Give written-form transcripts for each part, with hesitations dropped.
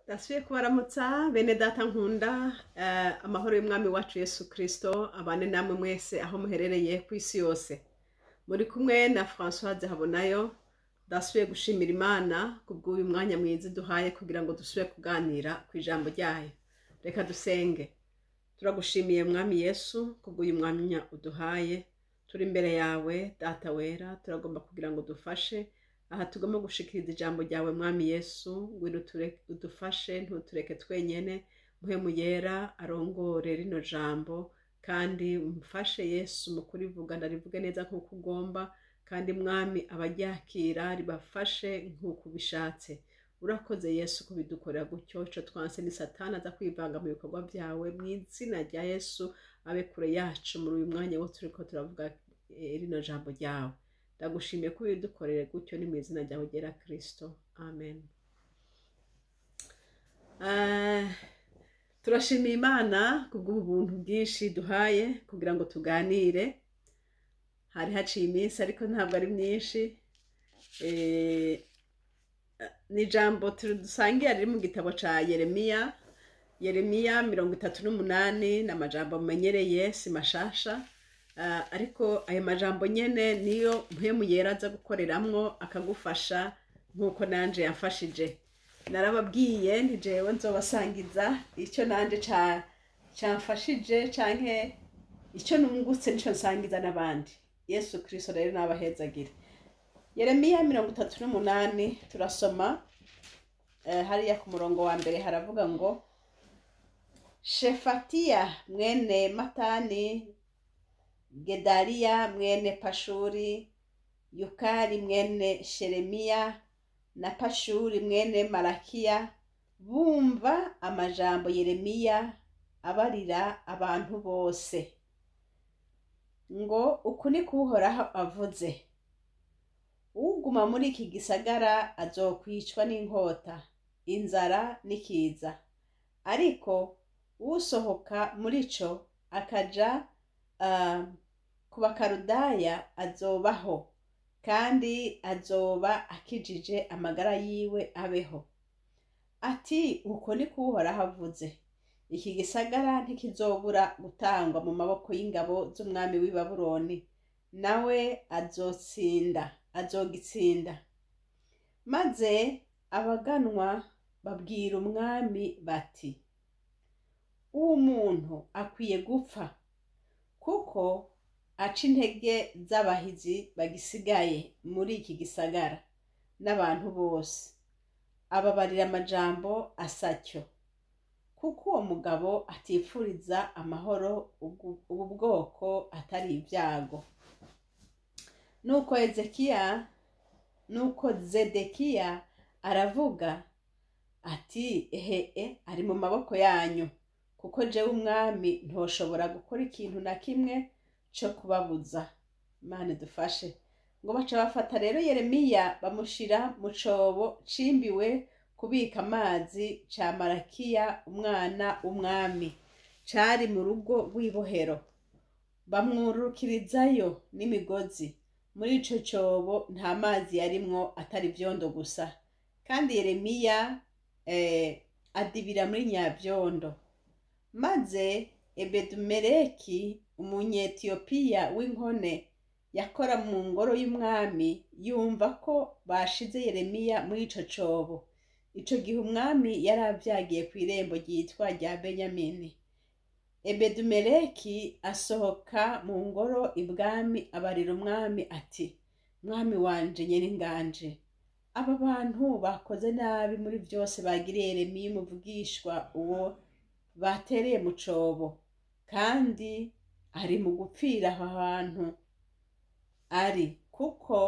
Ndasubiye kubaramutsa bene data nkunda, amahoro y'umwami wacu Yesu Kristo abane namwe mwese aho muherereye ku isi yose. Muri kumwe na Françoise Habonayo. Ndasubiye gushimira Imana kubw'uyu mwanya mwiza duhaye kugira ngo dusubire kuganira ku ijambo ryayo. Reka dusenge. Turagushimiye Mwami Yesu kubw'uyu mwanya uduhaye. Turi imbere yawe Data wera, turagomba kugira ngo dufashe aha tugomba gushikiriza ijambo ryawe Mwami Yesu. Ngwino udufashe, ntutureke twenyene. Mpwemu Yera arongore rino jambo, kandi umfashe Yesu mu kurivuga, ndarivuge neza nk'uko ugomba, kandi Mwami abaryakira ribafashe nk'uko ubishatse. Urakoze Yesu kubidukorera gutyo. Ico twanse ni Satani aza kwivanga mu bikorwa byawe. Mu izina rya Yesu abe kure yacu muri uyu mwanya wose turiko turavuga rino jambo ryawe. Ndagushimiye ko ubidukorere gutyo, ni mu izina ryawe ryera Kristo, amen. Turashimiye Imana kubw'ubu buntu bwinshi duhaye kugira ngo tuganire. Hari haciye iminsi ariko ntabwo ari myinshi. Ni ijambo dusangiye riri mu gitabo ca Yeremiya, Yeremiya 38. Ni amajambo mumenyereye, si mashasha. Ariko ayo majambo nyene niyo Mpwemu Yera aza gukoreramwo akagufasha nk'uko nanje yamfashije. Narababwiye nti jewe nzobasangiza icyo nanje camfashije canke icyo nungutse, nico nsangiza n'abandi. Yesu Kristo rero nabahezagire. Yeremiya 38, turasoma hariya ku murongo wa mbere. Haravuga ngo: Shefatiya mwene Matani, Gedaliya mwene Pashuri, Yukari mwene Sheremiya na Pashuri mwene Malakiya bumva amajambo Yeremiya abarira abantu bose ngo: "Uku niko Uhoraho avuze: Uguma muri iki gisagara azokwicwa n'inkota, inzara n'ikiza, ariko usohoka muri co akaja ku Bakarudaya azobaho, kandi azoba akijije amagara yiwe abeho." Ati: "Uko niko Uhoraho avuze: Iki gisagara ntikizobura gutangwa mu maboko y'ingabo z'umwami w'i Babuloni, nawe azotsinda, azogitsinda." Maze abaganwa babwira umwami bati: "Uwo muntu akwiye gupfa, kuko aca intege z'abahizi bagisigaye muri iki gisagara n'abantu bose, ababarira amajambo asatyo, kuko uwo mugabo atifuriza amahoro ubu bwoko atari ibyago." Nuko Ezekiya, nuko Zedekiya aravuga ati: "Ehe, ari mu maboko yanyu, kuko jewe umwami ntoshobora gukora ikintu na kimwe co kubabuza." Imana idufashe. Ngo baca bafata rero Yeremiya, bamushira mu cobo cimbiwe kubika amazi ca Marakiya umwana w'umwami, cari mu rugo rw'ibohero, bamwurukirizayo n'imigozi. Muri ico cobo nta mazi yarimwo atari ivyondo gusa, kandi Yeremiya adibira muri nyavyondo. Maze Ebedumeleki Umunyetiyopiya w'inkone yakora mu ngoro y'umwami yumva ko bashize Yeremiya muri ico cobo. Ico gihe umwami yari avyagiye kw'irembo ryitwa rya Benyamini. Ebedumeleki asohoka mu ngoro ibwami, abarira umwami ati: "Mwami wanje nyeninganje, aba bantu bakoze nabi muri vyose bagiriye Yeremiya umuvugishwa, uwo batereye mu cobo, kandi ari mu gupfira aho hantu ari kuko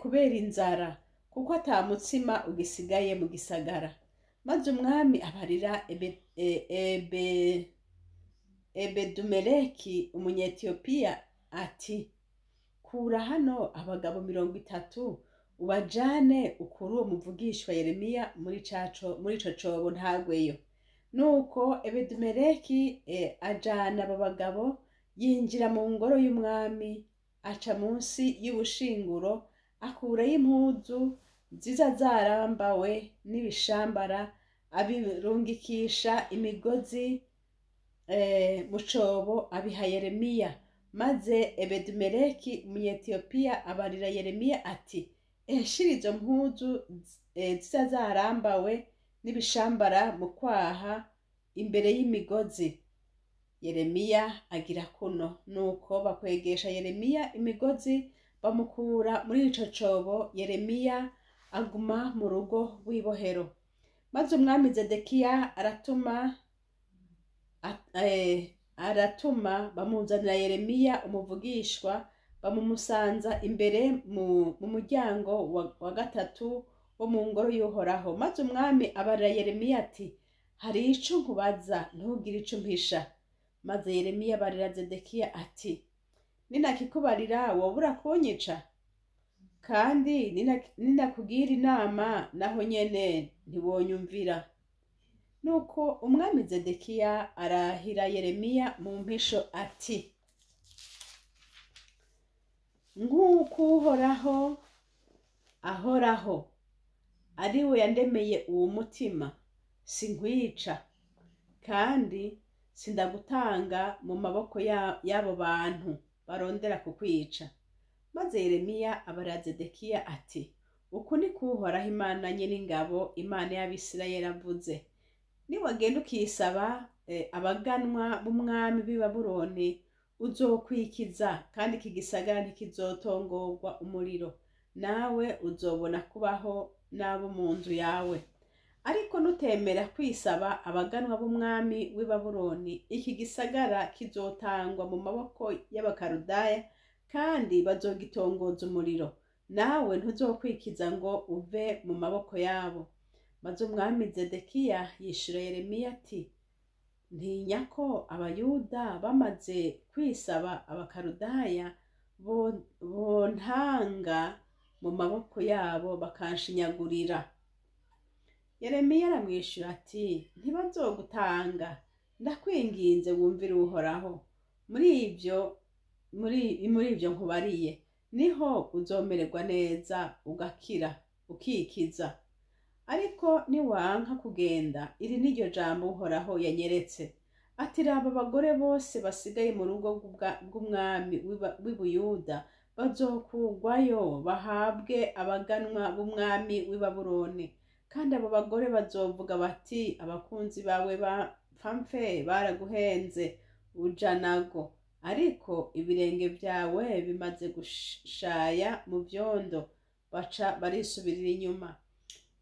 kubera inzara, kuko ata mutsima ugisigaye mu gisagara." Maze umwami abarira Ebedumeleki Umunyetiyopiya ati: "Kura hano abagabo 30, ubajane ukure uwo muvugishwa Yeremiya muri ico cobo, ntagweyo." Nuko Ebedumeleki ajana abo bagabo, yinjira mu ngoro y'umwami, aca munsi y'ubushinguro, akurayo impuzu ziza zarambawe n'ibishambara. Abirungikisha imigozi mu cobo, abiha Yeremiya. Maze Ebedimeleki Umunyetiyopiya abarira Yeremiya ati: "Shira izo mpuzu ziza zarambawe n'ibishambara mu kwaha imbere y'imigozi." Yeremiya agira kuno. Nuko bakwegesha Yeremiya imigozi, bamukura muri ico cobo. Yeremiya aguma mu rugo rw'ibohero. Maze umwami Zedekiya aratuma bamuzanira Yeremiya umuvugishwa, bamumusanza imbere mu muryango wa gatatu wo mu ngoro y'Uhoraho. Maze umwami abarira Yeremiya ati: "Hari ico nkubaza, ntugire ico umpisha." Maze Yeremiya abarira Zedekiya ati: "Ninakikubarira, wobura kunyica? Kandi ninakugira inama, naho nyene ntiwonyumvira." Nuko umwami Zedekiya arahira Yeremiya mu mpisho ati: "Nk'uko Uhoraho ahoraho, ari we yandemeye uwo mutima, sinkwica kandi sindagutanga mu maboko y'abo bantu barondera kukwica." Maze Yeremiya abarira Zedekiya ati: "Uku ni ko Uhoraho Imana Nyeningabo, Imana y'Abisirayeli, avuze: Niwagenda ukisaba abaganwa b'umwami b'i Babuloni, uzokwikiza, kandi iki gisagara ntikizotongorwa umuriro, nawe uzobona kubaho n'abo mu nzu yawe. Ariko nutemera kwisaba abaganwa b'umwami w'i Babuloni, iki gisagara kizotangwa mu maboko y'Abakaludaya, kandi bazogitongoza umuriro, nawe ntuzokwikiza ngo uve mu maboko yabo." Maze umwami Zedekiya yishura Yeremiya ati: "Ntinya ko Abayuda bamaze kwisaba Abakaludaya bontanga mu maboko yabo bakanshinyagurira." Yeremiya aramwishyura ati: "Ntibazogutanga. Ndakwinginze, wumvire Uhoraho muri ibyo nkubariye, niho uzomererwa neza, ugakira, ukikiza. Ariko niwanka kugenda, iri niryo jambo Uhoraho yanyeretse, ati: 'Raba, abagore bose basigaye mu rugo rw'umwami w'i Buyuda bazokugwayo, bahabwe abaganwa b'umwami w'i Babuloni. Kandi abo bagore bazovuga bati: Abakunzi bawe bapfamfe baraguhenze ujanago, ariko ibirenge byawe bimaze gushaya mu vyondo, baca barisubirira inyuma.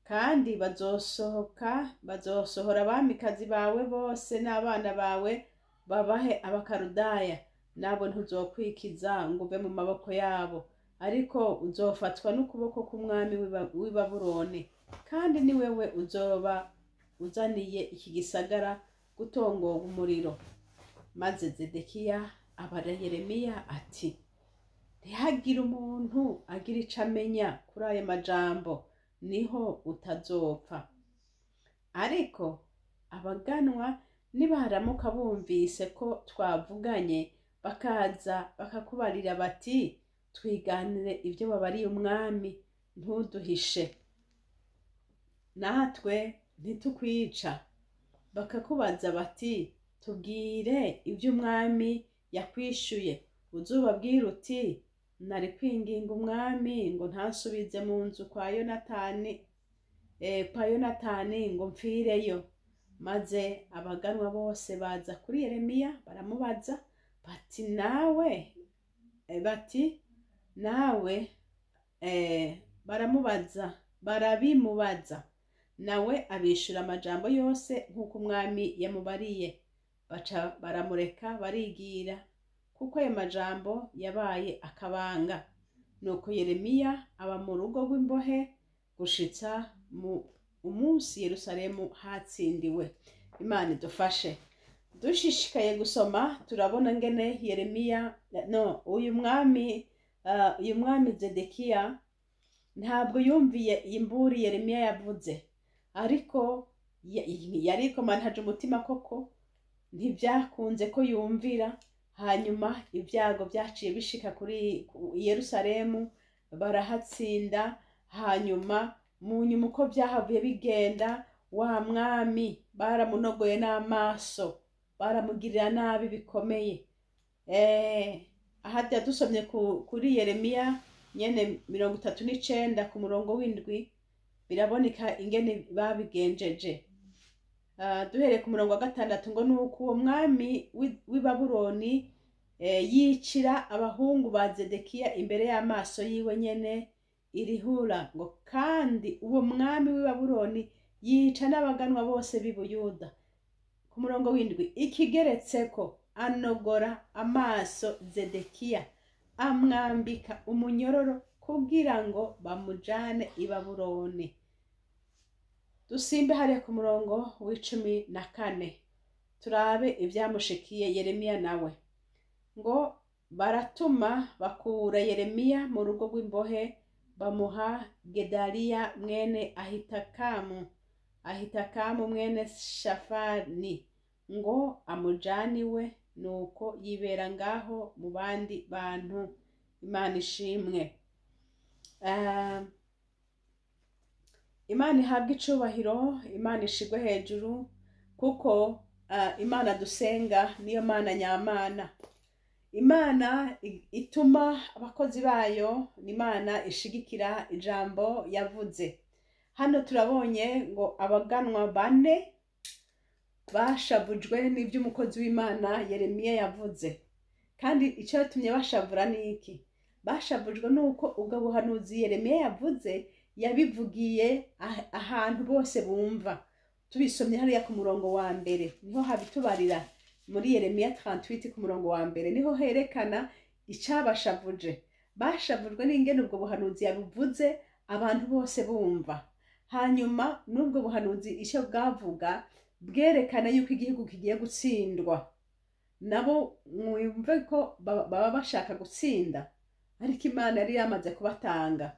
Kandi bazosohoka, bazosohora abamikazi bawe bose n'abana bawe, babahe Abakarudaya, nabo ntuzokwikiza ngo uve mu maboko yabo, ariko uzofatwa n'ukuboko k'umwami w'i Babuloni, kandi ni wewe uzoba uzaniye iki gisagara gutongorwa umuriro.'" Maze Zedekiya abara Yeremiya ati: "Ntihagire umuntu agira ico amenya kuri ayo majambo, niho utazopfa. Ariko abaganwa nibaramuka bumvise ko twavuganye, bakaza bakakubarira bati: Twiganire ibyo wabariye umwami, ntuduhishe, natwe ntitukwica, bakakubaza bati: Tubwire ibyo umwami yakwishuye, uzubabwire uti: Nari kwinginga umwami ngo ntasubize mu nzu kwa Yonatani ngo mpfireyo." Maze abaganwa bose baza kuri Yeremiya, baramubaza bati: "Nawe", baramubaza, barabimubaza, nawe abishura amajambo yose nk'uko umwami yamubariye. Baca baramureka, barigira, kuko ayo majambo yabaye akabanga. Nuko Yeremiya aba mu rugo rw'imbohe gushitsa mu umunsi Yerusalemu hatsindiwe. Imana idufashe. Dushishikaye gusoma, turabona ngene Yeremiya, no uyu mwami Zedekiya ntabwo yumviye imburi Yeremiya yavuze, ariko yarikomantaje umutima koko, ntibyakunze ko yumvira. Hanyuma ibyago byaciye bishika kuri Yerusalemu, barahatsinda. Hanyuma mu nyuma uko byahavuye bigenda. Wa mwami baramunogoye n'amaso, baramugirira nabi bikomeye. Aha dusomye kuri Yeremiya nyene 39 ku murongo w'7, biraboneka ingene babigenjeje. Duhereye ku murongo wa 6 ngo nuko uwo mwami w'i Babuloni yicira abahungu ba Zedekiya imbere y'amaso yiwe nyene irihura, ngo kandi uwo mwami w'i Babuloni yica n'abaganwa bose b'i Buyuda. Ku murongo w'7, ikigeretseko anogora amaso Zedekiya, amwambika umunyororo kugira ngo bamujane i Babuloni. Dusimbe hariya ku murongo w'14, turabe ibyamushikiye Yeremiya nawe. Ngo baratuma bakura Yeremiya mu rugo rw'imbohe, bamuha Gedaliya mwene Ahitakamu mwene Shafani, ngo amujane iwe. Nuko yibera ngaho mu bandi bantu. Imana ishimwe. Imana ihabwe icubahiro, Imana ishigwe hejuru, kuko Imana dusenga niyo Mana nyamana. Imana ituma abakozi bayo, ni Imana ishigikira ijambo yavuze. Hano turabonye ngo abaganwa bane bashavujwe n'ivy'umukozi w'Imana Yeremiya yavuze. Kandi icyo yatumye bashavura ni iki? Bashavujwe nuko ubwo buhanuzi Yeremiya yavuze yabivugiye ahantu bose bumva. Tubisomye hariya ku murongo wa 1, niho habitubarira muri Yeremiya 38 ku murongo wa 1, niho herekana icabashavuje. Bashavujwe n'ingene ubwo buhanuzi yabuvuze abantu bose bumva. Hanyuma n'ubwo buhanuzi icyo bwavuga bwerekana yuko igihugu kigiye gutsindwa. Nabo mwumve ko baba bashaka gutsinda, ariko Imana yari yamaze kubatanga.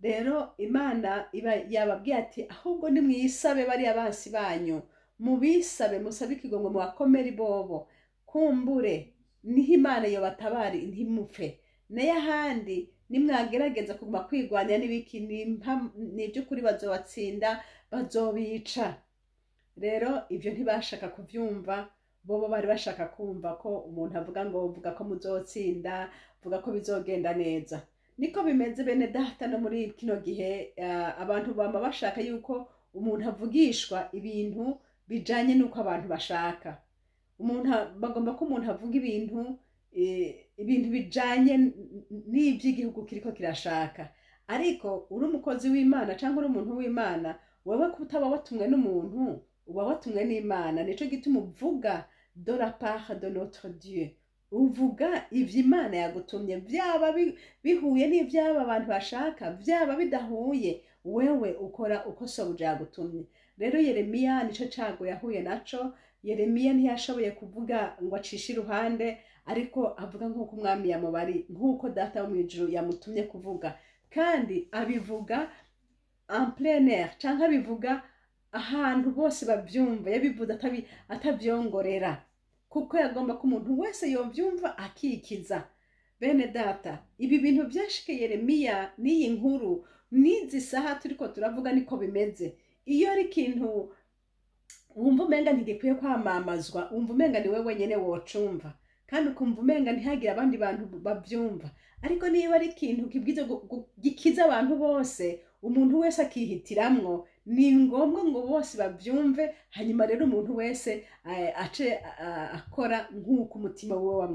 Rero Imana iba yababwiye ati ahubwo nimwisabe bariya bansi banyu, mubisabe, musabe ikigongo mu bakomere bobo, kumbure niho Imana yobatabari ntimupfe. Nayo ahandi nimwagerageza kuguma kwigwanira n'ibiki, ni iby'ukuri bazobatsinda, bazobica. Rero ibyo ntibashaka kuvyumva, bobo bari bashaka kumva ko umuntu avuga ngo vuga ko muzotsinda, vuga ko bizogenda neza. Niko bimeze bene data no muri kino gihe, abantu bama bashaka yuko umuntu avugishwa ibintu bijanye n'uko abantu bashaka. Bagomba ko umuntu avuga ibintu bijanye n'ivy'igihugu kiriko kirashaka. Ariko uri umukozi w'Imana cyangwa uri umuntu w'Imana, wewe kutaba watumwe n'umuntu, uba watumwe n'Imana. Nico gituma uvuga de la part de notre Dieu. Uvuga ivyo Imana yagutumye, vyaba bihuye n'ivyaba abantu bashaka, vyaba bidahuye, wewe ukora uko sobuja yagutumye. Rero Yeremiya nico cago yahuye naco. Yeremiya ntiyashoboye kuvuga ngo acishe iruhande, ariko avuga nk'uko umwami yamubari, nk'uko data wo mw'ijuru yamutumye kuvuga. Kandi abivuga en plein air, canke abivuga ahantu bose bavyumva. Yabivuze atavyongorera, kuko yagomba ko umuntu wese yovyumva akikiza. Bene data, ibi bintu vyashike Yeremiya n'iyi nkuru n'izi saha turiko turavuga niko bimeze. Iyo ari ikintu wumva umenga ntigikwiye kwamamazwa, wumva umenga ni wewe wenyene wocumva, kandi ukumva umenga ntihagire abandi bantu bavyumva. Ariko niba ari ikintu kibwiza gikiza abantu bose, umuntu wese akihitiramwo, ni ngombwa ngo bose bavyumve. Hanyuma rero umuntu wese ace akora nk'uko umutima wiwe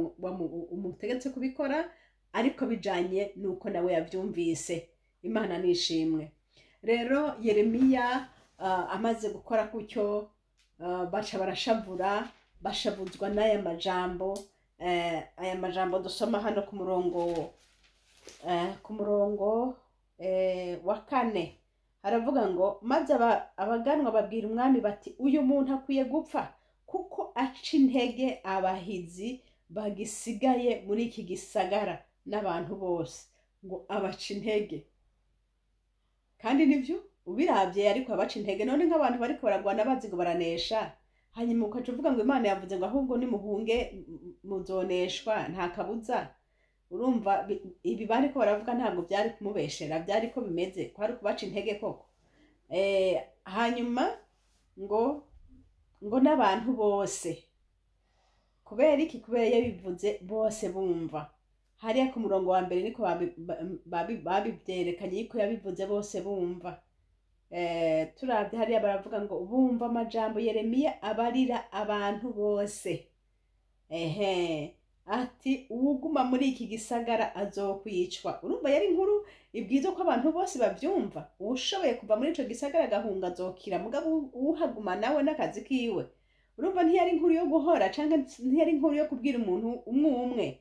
umutegetse kubikora, ariko bijanye n'uko nawe yavyumvise. Imana nishimwe. Rero Yeremiya amaze gukora gutyo, baca barashavura, bashavuzwa n'aya majambo. Aya majambo dusoma hano ku murongo wa 4, haravuga ngo maze abaganwa babwira umwami bati uyu muntu akwiye gupfa, kuko aca intege abahizi bagisigaye muri iki gisagara n'abantu bose. Ngo abaca intege, kandi nivyo ubiravye, ariko abaca intege. None nk'abantu bariko baragwana bazi ngo baranesha, hanyuma ukaca uvuga ngo Imana yavuze ngo ahubwo nimuhunge muzoneshwa, nta kabuza. Urumva ibi bariko baravuga ntabwo byari kumubeshera, byari ko bimeze, kwari kubaca intege koko. Hanyuma ngo n'abantu bose. Kubera iki? Kubera yabivuze bose bumva. Hariya ku murongo wa mbere niko babivyerekanye yuko yabivuze bose bumva. Turavye hariya baravuga ngo bumva amajambo Yeremiya abarira abantu bose. Ehe, ati uwuguma muri iki gisagara azokwicwa. Urumva yari inkuru ibwiza ko abantu bose bavyumva. Uwushoboye kuva muri ico gisagara agahunga azokira, mugabo uwuhaguma nawe n'akazi kiwe. Urumva ntiyari inkuru yo guhora canke ntiyari inkuru yo kubwira umuntu umwe umwe.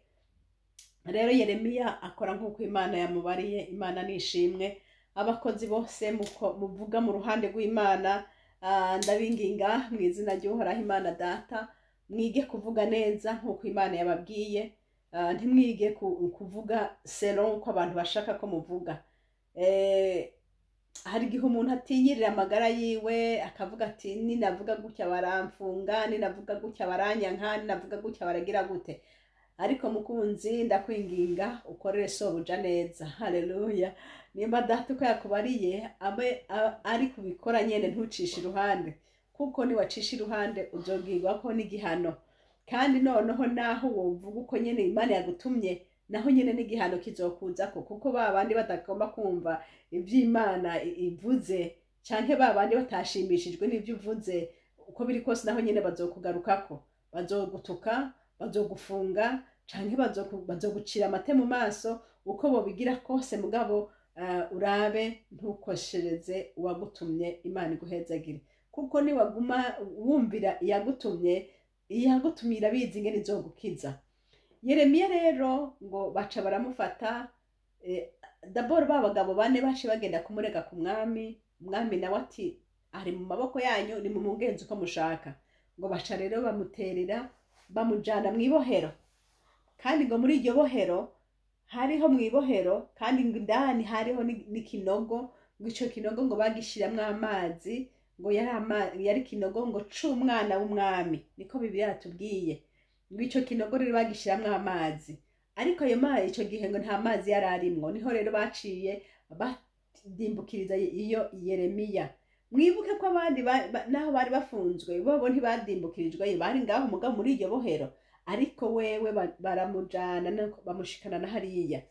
Rero Yeremiya akora nk'uko Imana yamubariye. Imana nishimwe. Abakozi bose muvuga mu ruhande rw'Imana, ndabinginga mu izina ry'Uhoraho Imana Data, mwige kuvuga neza nk'uko Imana yababwiye. Ntimwige kuvuga selon uko abantu bashaka ko muvuga. Hari igihe umuntu atinyirira amagara yiwe akavuga ati ninavuga gutya baramfunga, ninavuga gutya baranyanka, ninavuga gutya baragira gute. Ariko mukunzi, ndakwinginga ukorere sobuja neza. Haleluya! Nimba Data uko yakubariye abe ari kubikora nyene, ntucishe iruhande, kuko niwacisha iruhande uzobwirwa ko n'igihano. Kandi noneho naho wovuga uko nyene Imana yagutumye, naho nyene n'igihano kizokuzako, kuko ba bandi batagomba kumva ivy'Imana ivuze canke ba bandi batashimishijwe n'ivyo uvuze, uko biri kose naho nyene bazokugarukako, bazogutuka, bazogufunga canke bazogucira amate mu maso. Uko bobigira kose, mugabo urabe ntukoshereze uwagutumye. Imana iguhezagire, kuko niwaguma wumvira iyagutumye, iyagutumye irabizi ingene izogukiza. Yeremiya rero ngo baca baramufata. D'abord ba bagabo bane baciye bagenda kumurega ku mwami. Umwami nawe ati ari mu maboko yanyu, ni mu mugenzi uko mushaka. Ngo baca rero bamuterera, bamujana mu ibohero. Kandi ngo muri iryo bohero hariho mu ibohero, kandi ngo indani hariho n'ikinogo. Ngo ico kinogo ngo bagishiramwo amazi, ngo yari ikinogo ngo c'umwana w'umwami, niko Bibiliya yatubwiye. Ngo ico kinogo rero bagishiramwo amazi, ariko ayo mazi ico gihe ngo nta mazi yari arimwo. Niho rero baciye badimbukiriza iyo Yeremiya. Mwibuke ko abandi naho bari bafunzwe bobo ntibadimbukirijweyo, bari ngaho mugabo muri iryo bohero, ariko wewe baramujana bamushikana na hariya.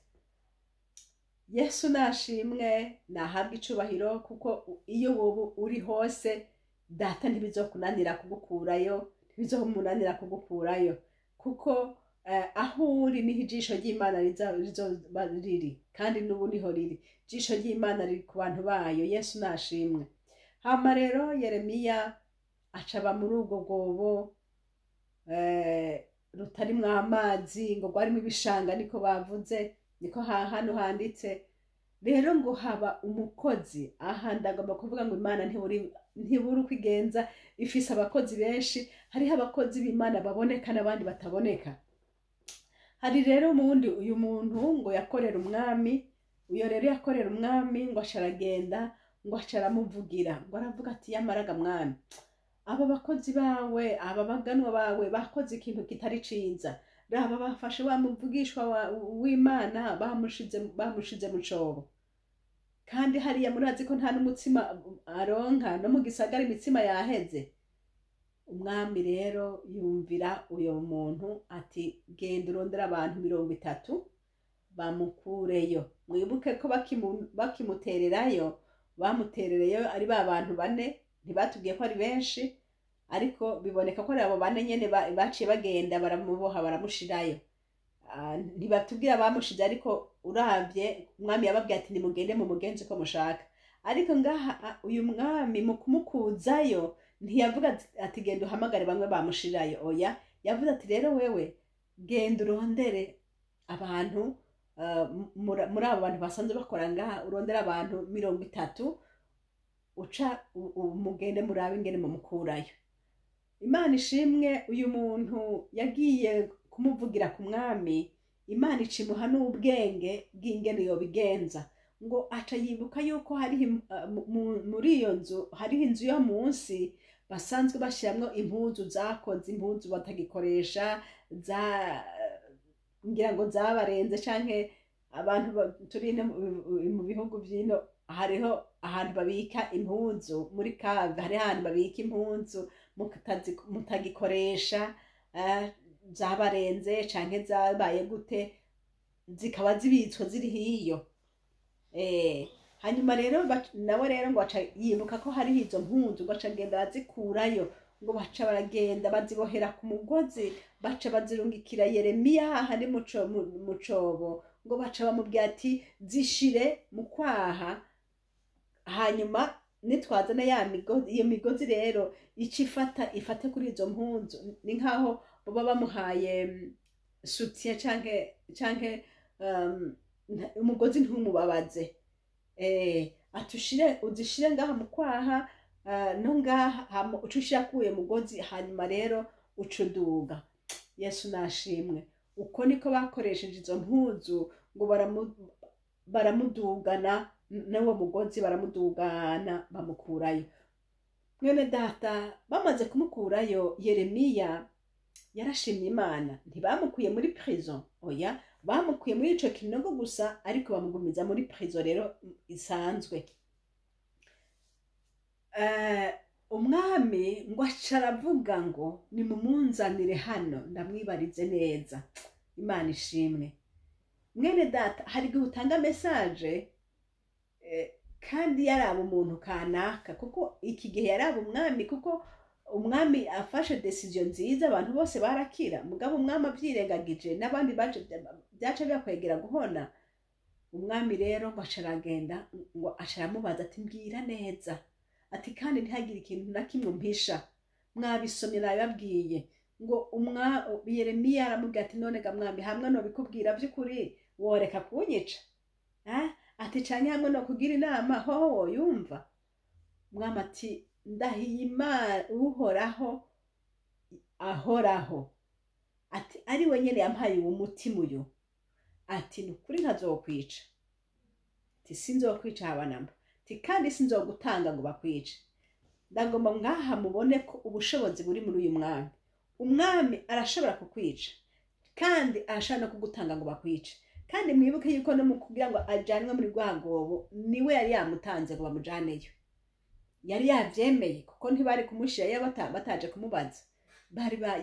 Yesu nashimwe, nahabwa icubahiro, kuko iyo wowe uri hose Data ntibizokunanira kugukurayo, ntibizomunanira kugukurayo, kuko aho uri niho ijisho ry'Imana rizoba riri, kandi n'ubu niho riri. Ijisho ry'Imana riri ku bantu bayo. Yesu nashimwe. Hama rero Yeremiya acaba muri ubwo bwobo rutarimwo amazi, ngo rwarimo ibishanga, niko bavuze, niko hano handitse. Rero ngo haba umukozi. Aha ndagomba kuvuga ngo Imana ntiburi uko igenza, ifise abakozi benshi. Hariho abakozi b'Imana baboneka n'abandi bataboneka. Hari rero umundi, uyu muntu ngo yakorera umwami. Uyo rero yakorera umwami ngo aca aragenda, ngo aca aramuvugira, ngo aravuga ati yamaraga mwami, aba bakozi bawe, aba baganwa bawe bakoze ikintu kitari ciza. Raba bafashe wa muvugishwa w'Imana, bamushize mu cobo, kandi hariya murazi ko nta n'umutsima aronka, no mu gisagara imitsima yaheze. Umwami rero yumvira uyo muntu ati genda urondere abantu 30 bamukureyo. Mwibuke ko bakimutererayo, bamuterereyo ari ba bantu bane. Ntibatubwiye ko ari benshi, ariko biboneka ko ari abo bane nyene baciye bagenda baramuboha baramushirayo. Ntibatubwira bamushize, ariko uravye umwami yababwiye ati nimugende mu mugenzi uko mushaka. Ariko ngaha uyu mwami mu kumukuzayo ntiyavuga ati genda uhamagare bamwe bamushirayo. Oya, yavuze ati rero wewe genda urondere abantu, muri abo bantu basanzwe bakora ngaha, urondere abantu 30, uca umugende murabe ingene mumukurayo. Imana ishimwe, uyu muntu yagiye kumuvugira ku mwami, Imana icimuha n'ubwenge bw'ingene yobigenza. Ngo aca yibuka yuko hariho muri iyo nzu hariho inzu yo munsi basanzwe bashiramwo impuzu zakoze, impuzu batagikoresha, za ngira ngo zabarenze, canke abantu turi ino mu bihugu vy'ino hariho Ahantu babika impuzu muri cave, hari ahantu babika impuzu mutagikoresha, zabarenze canke zabaye gute, zikaba zibitswe ziri hiyo. Hanyuma rero nawe rero ngo aca yibuka ko hariho izo mpuzu, ngo aca agenda arazikurayo, ngo baca baragenda bazibohera ku mugozi, baca bazirungikira Yeremiya hahandi mu cobo, ngo baca bamubwira ati: "Zishire mu kwaha, hanyuma nitwazana ya migozi, iyo migozi rero ica ifata ifate kuri izo mpuzu." Ni nkaho baba bamuhaye soutien canke umugozi ntumubabaze. Ati ushire, uzishire ngaha mu kwaha, no ngaha, hama uca ushira kuye mugozi, hanyuma rero uca uduga. Yesu nashimwe. Uko niko bakoresheje izo mpuzu, ngo baramudugana n'uwo mugozi, baramudugana bamukurayo. Mwene data, bamaze kumukurayo, Yeremiya yarashimye Imana. Ntibamukuye muri prison, oya, bamukuye muri ico kinogo gusa, ariko bamugumiza muri prison rero isanzwe. Umwami ngo aca aravuga ngo: "Nimumunzanire hano ndamwibarize neza." Imana ishimwe. Mwene data, hari igihe utanga message, kandi yaraba umuntu kanaka, kuko iki gihe yaraba umwami, kuko umwami afashe décision nziza abantu bose barakira. Mugabo umwami avyirengagije, n'abandi baje byaca bibakwegera guhona. Umwami rero ngo aca aragenda, ngo aca aramubaza ati: "Mbwira neza," ati, "kandi ntihagire ikintu na kimwe umpisha." Mwabisomye, nabibabwiye. Ngo umwa Yeremiya aramubwira ati: "None ga mwami, hamwe nobikubwira by'ukuri woreka kunyica?" Ati: "Canke hamwe no kugira inama hoho woyumva?" Mwami ati: "Ndahiye Imana Uhoraho ahoraho," ati, "ari we nyene yampaye uwo mutima uyu," ati, "ni ukuri ntazokwica," ati, "sinzokwica haba namba," ati, "kandi sinzogutanga ngo bakwice." Ndagomba ngaha mubone ko ubushobozi buri muri uyu mwami. Umwami arashobora kukwica kandi arashobora no kugutanga ngo bakwice. Kandi mwibuke yuko no mu kugira ngo ajanwe muri rwa rwobo, niwe yari yamutanze ngo bamujaneyo, yari yavyemeye, kuko ntibari kumushirayo bataje kumubaza.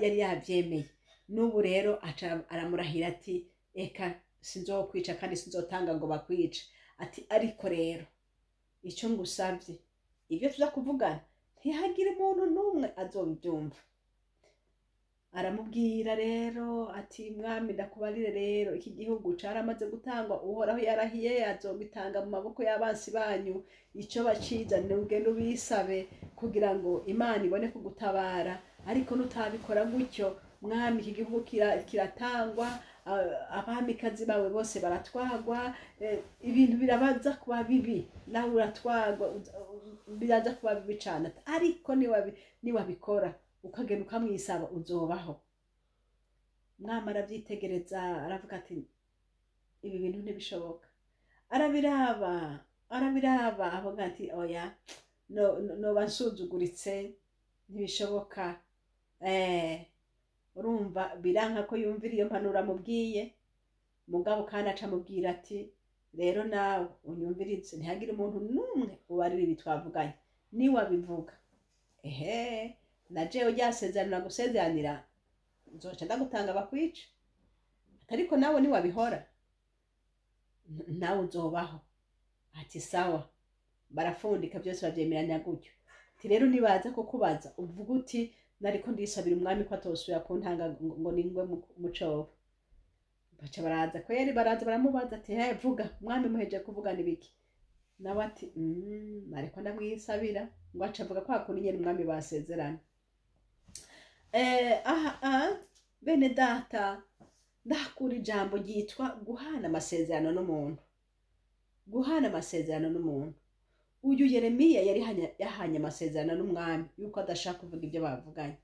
Yari yavyemeye. N'ubu rero aca aramurahira ati: "Eka, sinzokwica kandi sinzotanga ngo bakwice," ati, "ariko rero icyo ngusabye, ibyo tuza kuvugana ntihagire umuntu n'umwe azobibyumva." Aramubwira rero ati: "Mwami, ndakubarire rero, iki gihugu caramaze gutangwa. Uhoraho yarahiye azogitanga mu maboko y'abansi banyu. Ico bacizanire ugende ubisabe kugira ngo Imana ibone kugutabara. Ariko nutabikora gutyo, mwami, iki gihugu kiratangwa, abamikazi bawe bose baratwagwa, ibintu birabaza kuba bibi, nawe uratwagwa, biraza kuba bibi cane. Ariko niwabikora ukagenda ukamwisaba, uzobaho." Mwami arabyitegereza, aravuga ati: "Ibi bintu ntibishoboka." Arabiraba, arabiraba, avuga ati: "Oya, noba nsuzuguritse, ntibishoboka." Urumva biranka ko yumvira iyo mpanuro amubwiye. Mugabo kandi aca amubwira ati: "Rero nawe unyumvirize, ntihagire umuntu n'umwe ubarira ibi twavuganye. Niwabivuga, ehe, na jewe rya sezerano nagusezeranira nzoca ndagutanga bakwica. Ariko nawe niwabihora, nawe uzobaho." Ati: "Sawa." Barafundika byose, bavyemeranya gutyo. Ati: "Rero nibaza kukubaza, uvuga uti nariko ndisabira umwami ko atosubira kuntanga ngo ningwe mu cobo." Baca baraza kweri, baraza baramubaza ati: "He, vuga, mwami muheje kuvugana ibiki?" Nawe ati: "Nariko ndamwisabira." Ngo aca avuga kwa kuntu nyene umwami basezerana. Aha bene data, ndahakura ijambo ryitwa guhana amasezerano n'umuntu. Guhana amasezerano n'umuntu. Uyu Yeremiya yari yahanye amasezerano n'umwami yuko adashaka kuvuga ibyo bavuganye.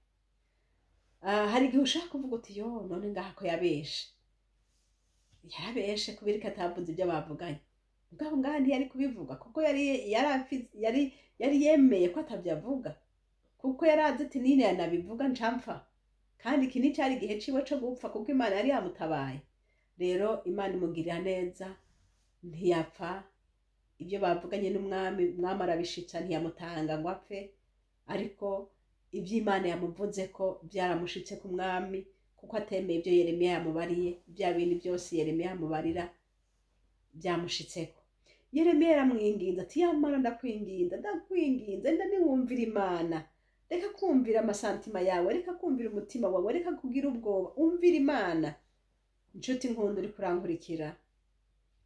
Hari igihe ushaka kuvuga uti: "Yo, none ngaha ko yabeshe, yarabeshe kubera ko atavuze ibyo bavuganye." Mugabo ngaha ntiyari kubivuga, kuko yari yemeye ko atabyo avuga, kuko yari azi ati: "Nine yanabivuga ncamfa." Kandi iki nticari igihe ciwe co gupfa, kuko Imana yari yamutabaye. Rero Imana imugirira neza, ntiyapfa. Ibyo bavuganye n'umwami, umwami arabishitsa, ntiyamutanga ngo apfe, ariko iby'Imana yamuvuze ko byaramushitse ku mwami, kuko atemeye ibyo Yeremiya yamubariye. Bya bintu byose Yeremiya yamubarira byamushitseko. Yeremiya yaramwinginze ati: "Yamara ndakwinginze, ndakwinginze, ndaniwumvira Imana. Reka kumvira ama sentiments yawe, reka kumvira umutima wawe, reka kugira ubwoba, umvira Imana." Inshuti nkunda uri kurankurikira,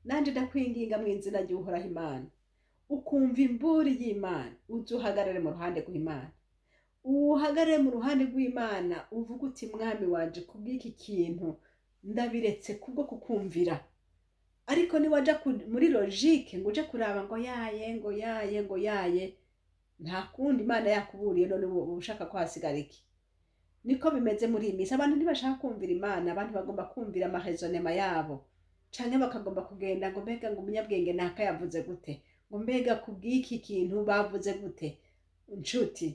nanjye ndakwinginga mu izina ry'Uhoraho Imana, ukumva imburi y'Imana, uze uhagarare mu ruhande rw'Imana, uhagarare mu ruhande rw'Imana, uvuge uti: "Mwami wanje, kubw'iki kintu ndabiretse kubwo kukumvira." Ariko niwaja muri logique ngo uje kuraba ngo yaye, ngo yaye, ngo yaye, nta kundi, Imana yakuburiye, none uba ushaka ko hasigara iki? Niko bimeze muri iyi minsi, abantu ntibashaka kumvira Imana. Abantu bagomba kumvira ama raisonnements yabo, canke bakagomba kugenda ngo: "Mbega ngo umunyabwenge naka yavuze gute?" Ngo: "Mbega kubw'iki kintu bavuze gute?" Nshuti,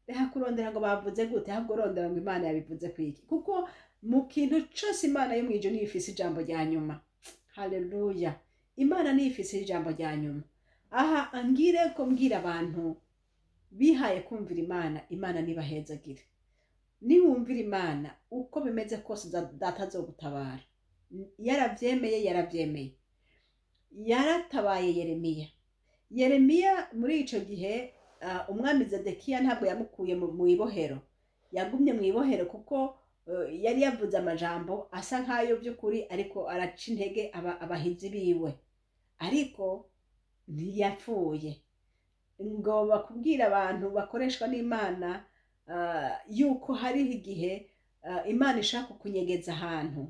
reka kurondera ngo bavuze gute, ahubwo rondera ngo Imana yabivuze kwiki, kuko mu kintu cose Imana yo mw'ijuru niyo ifise ijambo rya nyuma. Haleluya! Imana niyo ifise ijambo rya nyuma. Aha ngire ko mbwira abantu bihaye kumvira Imana, Imana nibahezagire. Niwumvira Imana, uko bimeze kose Data azogutabara. Yaravyemeye, yaravyemeye, yaratabaye Yeremiya. Yeremiya muri ico gihe, umwami Zedekiya ntabwo yamukuye mu ibohero, yagumye mu ibohero kuko yari yavuze amajambo asa nk'ayo by'ukuri, ariko araca intege abahizi biwe, ariko ntiyapfuye. Ngo bakubwira abantu bakoreshwa n'Imana yuko hariho igihe Imana ishaka kukunyegeza ahantu,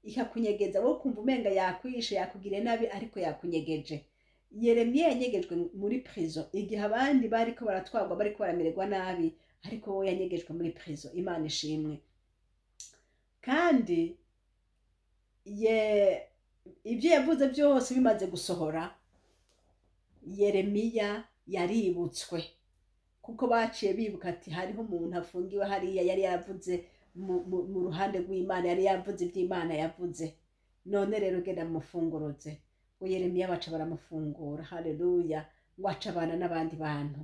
ikakunyegeza, wowe ukumva umenga yakwishe, yakugiriye nabi, ariko yakunyegeje. Yeremiya yanyegejwe muri prison igihe abandi bariko baratwarwa, bariko baramererwa nabi, ariko wowe yanyegejwe muri prison. Imana ishimwe. Kandi ye ibyo yavuze byose bimaze gusohora, Yeremiya yaributswe, kuko baciye bibuka ati: "Hariho umuntu afungiwe hariya yari yaravuze mu ruhande rw'Imana, yari yavuze iby'Imana yavuze. None rero genda mufunguruze." Ngo Yeremiya baca baramufungura. Haleluya! Ngo aca abana n'abandi bantu.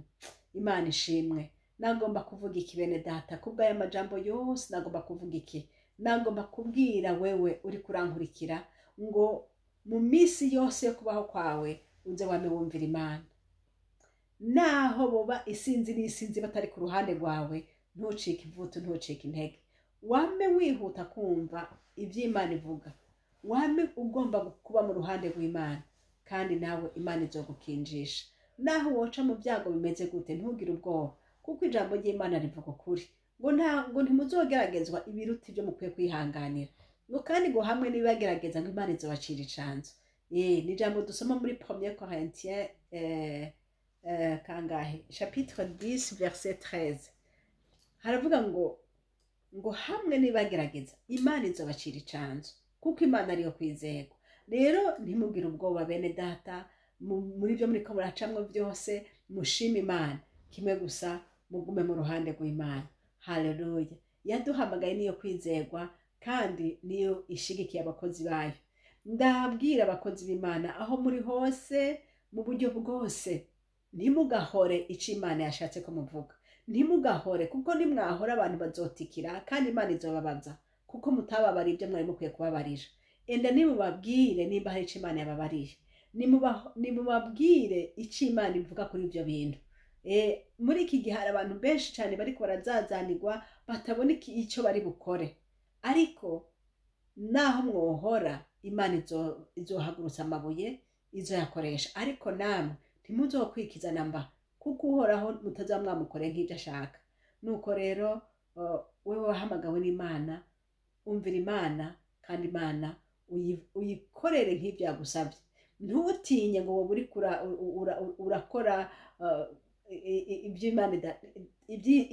Imana ishimwe. Nagomba kuvuga iki, bene Data? Kubw'aya majambo yose nagomba kuvuga iki? Nagomba kubwira wewe uri kurankurikira ngo mu minsi yose yo kubaho kwawe uze wame wumvira Imana, naho boba isinzi n'isinzi batari ku ruhande rwawe. Ntucike ivutu, ntucike intege, wame wihuta kumva iby'Imana ivuga, wame ugomba kuba mu ruhande rw'Imana, kandi nawe Imana izogukinjisha. Naho woca mu byago bimeze gute, ntugire ubwoba, kuko ijambo ry'Imana rivuga ukuri ngo ntabwo ntimuzogeragezwa ibiruta ibyo mukwiye kwihanganira, ngo kandi ngo hamwe n'ibibagerageza ngo Imana izobacira icanzu. Ni ijambo dusoma muri Premier Corinthiens kangahe? Chapitre 10 verset 13. Haravuga ngo hamwe nibagerageza Imana izobacira icanzu, kuko Imana ariyo kwizerwa. Rero ntimugire ubwoba, bene Data, muri byo muriko muracamwo byose. Mushime Imana kimwe gusa, mugume mu ruhande rw'Imana. Haleluya! Yaduhamagaye niyo kwizerwa, kandi niyo ishigikiye abakozi bayo. Ndabwira abakozi b'Imana aho muri hose, mu buryo bwose, ntimugahore icyo Imana yashatse ko muvuga. Ntimugahore, kuko nimwahora abantu bazotikira, kandi Imana izobabaza kuko mutababara ibyo mwari mukwiye kubabarira. Enda nimubabwire nimba hari icyo Imana yababariye, nimubabwire icyo Imana ivuga kuri ibyo bintu. Muri iki gihe hari abantu benshi cyane bariko barazazanirwa, batabona icyo bari bukore, ariko naho mwohora, Imana izohagurutsa amabuye, izoyakoresha, ariko namwe ntimuzokwikiza namba, kuko Uhoraho mutazaba mwamukoreye nk'ibyo ashaka. Nuko rero wewe wahamagawe n'Imana, umvira Imana, kandi Imana uyikorere nk'ibyo yagusabye. Ntutinye ngo wowe uriko urakora ibyo Imana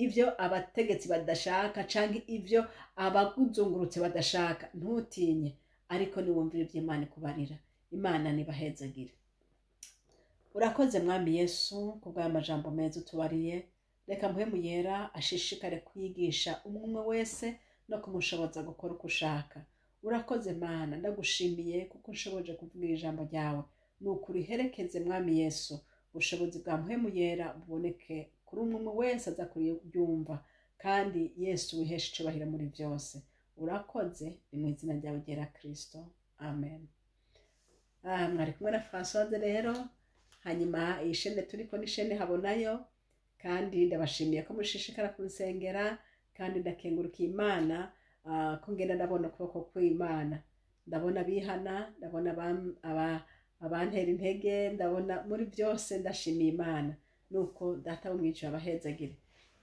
ibyo abategetsi badashaka canke ibyo abakuzungurutse badashaka. Ntutinye, ariko niwumvira ibyo Imana ikubarira. Imana nibahezagire. Urakoze, Mwami Yesu, kubw'aya majambo meza utubariye. Reka Mpwemu Yera ashishikare kwigisha umwe umwe wese no kumushoboza gukora uko ushaka. Urakoze Mana, ndagushimiye kuko ushoboje kuvuga ijambo ryawe. Nuko uriherekeze, Mwami Yesu, ubushobozi bwa Mpwemu Yera buboneke kuri umwe umwe wese aza kuryumva, kandi Yesu wihesha icubahiro muri byose. Urakoze, ni mu izina ryawe ryera Kristo, amen. Mwari kumwe na Françoise rero. Hanyuma iyi shene turiko ni shene Habonayo, kandi ndabashimiye ko mushishikara kunsengera, kandi ndakengurukiye Imana ko ngenda ndabona ukuboko kw'Imana, ndabona abihana, ndabona abantera intege, ndabona muri byose. Ndashimiye Imana. Nuko Data wo mwijuru abahezagire.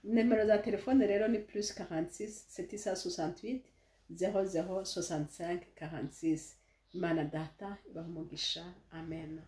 Nimero za telefone rero ni +46 768 00 65 46. Imana Data ibaha umugisha, amen.